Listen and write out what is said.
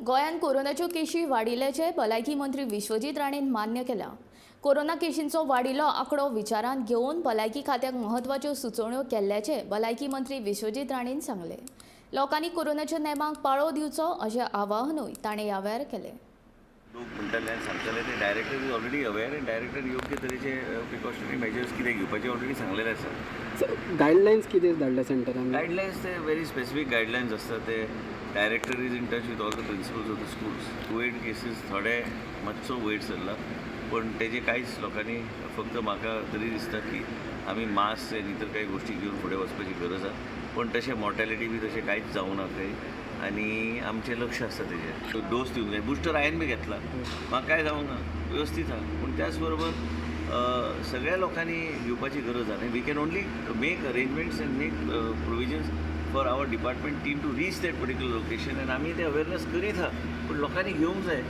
गोंयांत कोरोनाच्यो केशी वाडिल्ल्याचें भलायकी मंत्री विश्वजीत राणेन मान्य केलां. कोरोना केशींचो वाडिल्लो आंकडो विचारांत घेवन भलायकी खात्याक म्हत्वाच्यो सुचोवण्यो केल्ल्याचें भलायकी मंत्री विश्वजीत राणेन सांगलें. लोकांनी कोरोनाच्या नेमांक पाळो दिवचो अशें आवाहनूय ताणें ह्या वेळार केलें. लोक म्हणटाले आनी सांगताले ते director is already aware आनी डायरेक्टर योग्य तरेचे प्रिकॉशनरी मेजर्स कितें घेवपाचे ऑलरेडी सांगलेले आसा. गायडलायन्स कितें धाडल्या सेंटरान? गायडलायन्स ते व्हेरी स्पेसिफीक गायडलायन्स आसता ते. Director is in touch with all the principals of the schools. Covid cases थोडे मातसो वयर सरला, पण तेजे कांयच लोकांनी, फक्त म्हाका तरी दिसता की आमी मास्क आनी इतर काही गोश्टी घेवन फुडें वचपाची गरज आसा. पण तशें मॉर्टेलिटी बी तशें कांयच जावना थंय आनी आमचें लक्ष आसता तेजेर. डोस दिवंक जाय. बुस्टर हांवें बी घेतला, म्हाका कांय जावंक ना, वेवस्थीत आहा. पूण त्याच बरोबर सगळ्या लोकांनी घेवपाची गरज आहा. We can only make arrangements and make provisions for our department team to reach that particular location आनी आमी ते अवेरनस करीत आहा, पूण लोकांनी घेवंक जाय.